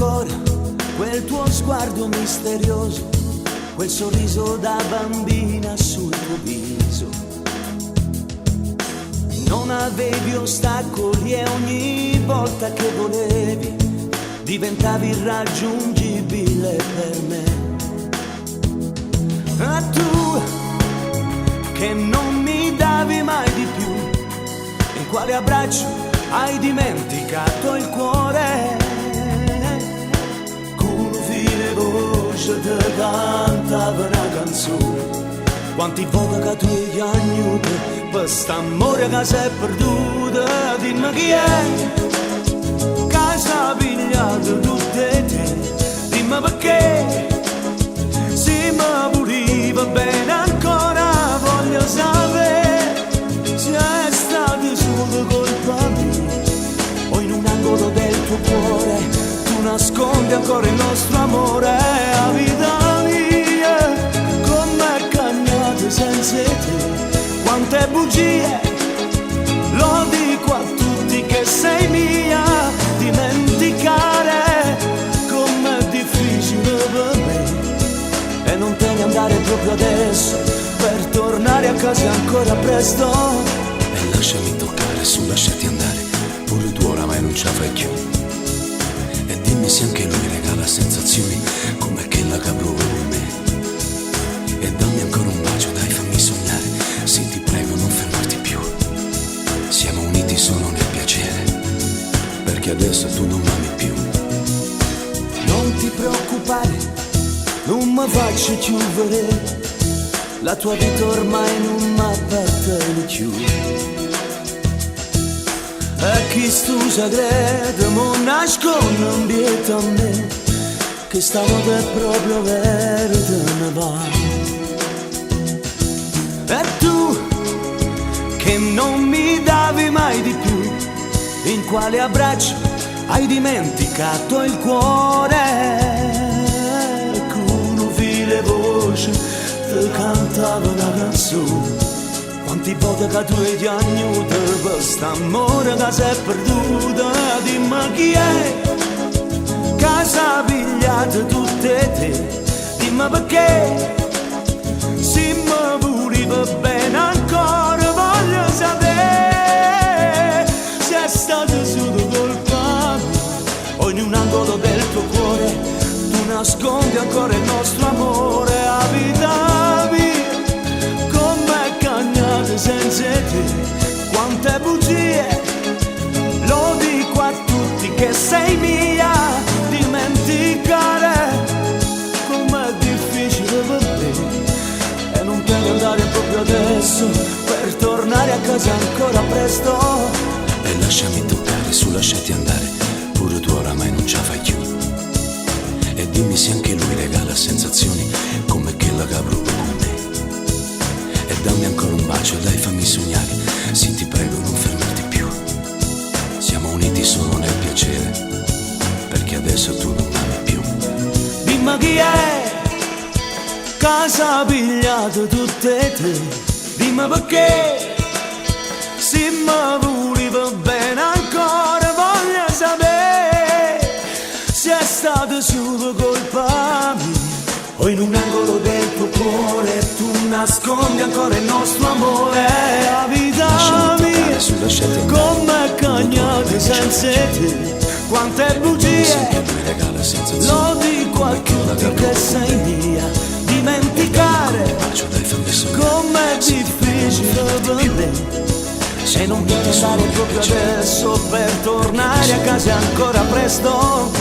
ancora quel tuo sguardo misterioso, quel sorriso da bambina sul tuo viso. Non avevi ostacoli e ogni volta che volevi diventavi irraggiungibile per me. Ma tu che non mi davi mai di più, in quale abbraccio hai dimenticato il cuore? Cu nu filo 'e voce te cantavo 'na canzone. Quanti vote che tu hai chiagnuto per st'amore che si è perduto. Dimmi chi è che s'ha pigliato tutte e te. Dimmi perché si mi vulive bene ancora voglio sapere se è stata solo colpa mia o in un angolo del tuo cuore tu nascondi ancora il nostro amore. 'A vita mia comm'è cagnata senza 'e te. Quante bugie, lo dico a tutti che sei mia. Dimenticare com'è difficile per me. E non te ne andare proprio adesso, per tornare a casa è ancora presto. E lasciami toccare, su, lasciati andare, pure tu oramai non ce la fai più. E dimmi se anche lui regala sensazioni come quella che provo con me. E dammi ancora un bacio, dai, fammi sognare, sì, ti prego, non fermarti più. Siamo uniti solo nel piacere, perché adesso tu non m'ami più. Non ti preoccupare, nun me faccio cchiù vedè. La tua vita ormai nun m'appartiene cchiù. E chistu segreto mo nasconne 'mpietto a me, che stavolta è proprio overo te ne vai. E tu che non mi davi mai di più, in quale abbraccio hai dimenticato il cuore? Cu nu filo 'e voce te cantavo 'na canzone. Quanti vote che tu hai chiagnuto per st'amore che si è perduto. Dimmi chi è che s'ha pigliato tutte e te. Dimmi perché si mi vulive bene ancora voglio sapere se è stata solo colpa mia o in un angolo del tuo cuore tu nascondi ancora il nostro amore. 'A vita mia comm'è cagnata senza 'e te. Quante bugie, lo dico a tutti che sei mia. Dimenticare com'è difficile per me. E non te ne andare proprio adesso, per tornare a casa è ancora presto. E lasciami toccare, su, lasciati andare, pure tu oramai non ce la fai più. E dimmi se anche lui regala sensazioni come quella che provo con me. E dammi ancora un bacio, dai, fammi sognare, sì, ti prego, non fermarti più. Siamo uniti solo nel piacere, perché adesso tu non m'ami più. Dimmi chi è che s'ha pigliato tutte e te. Dimmi perché si mi vulive bene ancora voglio sapere se è stata solo colpa mia o in un angolo del tuo cuore tu nascondi ancora il nostro amore. 'A vita Lasciami toccare, mia su, lasciati andare, comm'è pure tu oramai cagnata non ce la fai senza più. 'e te. Quante E dimmi se bugie, anche lui regala sensazioni lo dico a come quella tutti che che provo con sei me. mia. E dammi ancora Dimenticare un bacio, dai, fammi sognare, com'è sì, ti prego, non difficile fermarti per più. me. E Siamo non te uniti ne solo andare nel proprio piacere, adesso, per perché tornare adesso a tu casa è non m'ami ancora più. presto.